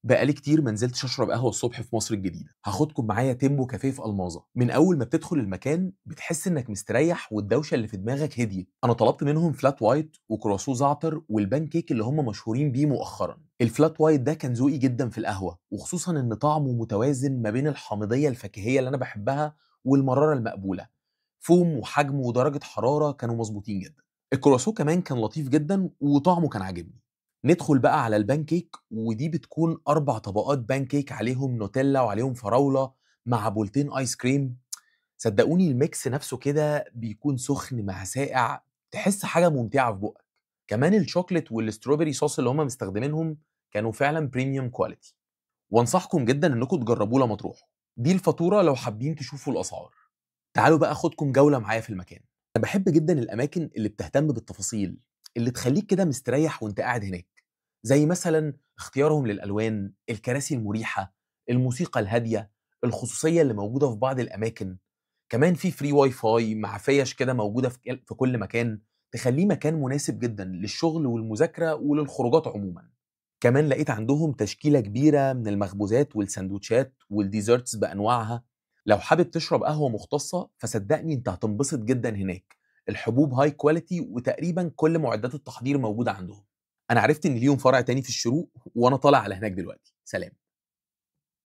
بقالي كتير ما نزلتش اشرب قهوة الصبح في مصر الجديده. هاخدكم معايا تيمبو كافيه في الماظه. من اول ما بتدخل المكان بتحس انك مستريح والدوشه اللي في دماغك هديت. انا طلبت منهم flat white وكرواسون زعتر والبان كيك اللي هم مشهورين بيه مؤخرا. ال flat white ده كان ذوقي جدا في القهوه، وخصوصا ان طعمه متوازن ما بين الحامضيه الفاكهيه اللي انا بحبها والمراره المقبوله. فوم وحجم ودرجة حرارة كانوا مظبوطين جدا. الكرواسون كمان كان لطيف جدا وطعمه كان عاجبني. ندخل بقى على البان كيك، ودي بتكون 4 طبقات بان كيك عليهم نوتيلا وعليهم فراولة مع بولتين آيس كريم. صدقوني ال mix نفسه كده بيكون سخن مع ساقع، تحس حاجة ممتعة في بقك. كمان ال chocolate وال strawberry sauce اللي هم مستخدمينهم كانوا فعلا premium quality، وانصحكم جدا انكم تجربوه لما تروحوا. دي الفاتورة لو حابين تشوفوا الأسعار. تعالوا بقى اخدكم جولة معايا في المكان. أنا بحب جدا الأماكن اللي بتهتم بالتفاصيل، اللي تخليك كده مستريح وانت قاعد هناك، زي مثلا اختيارهم للألوان، الكراسي المريحة، الموسيقى الهادية، الخصوصية اللي موجودة في بعض الأماكن. كمان في free WiFi مع فيش كده موجودة في كل مكان، تخليه مكان مناسب جدا للشغل والمذاكرة وللخروجات عموما. كمان لقيت عندهم تشكيلة كبيرة من المخبوزات والسندوتشات وال desserts بأنواعها. لو حابب تشرب قهوة مختصة فصدقني انت هتنبسط جدا هناك. الحبوب high quality وتقريبا كل معدات التحضير موجودة عندهم. انا عرفت ان ليهم فرع تاني في الشروق وانا طالع على هناك دلوقتي. سلام.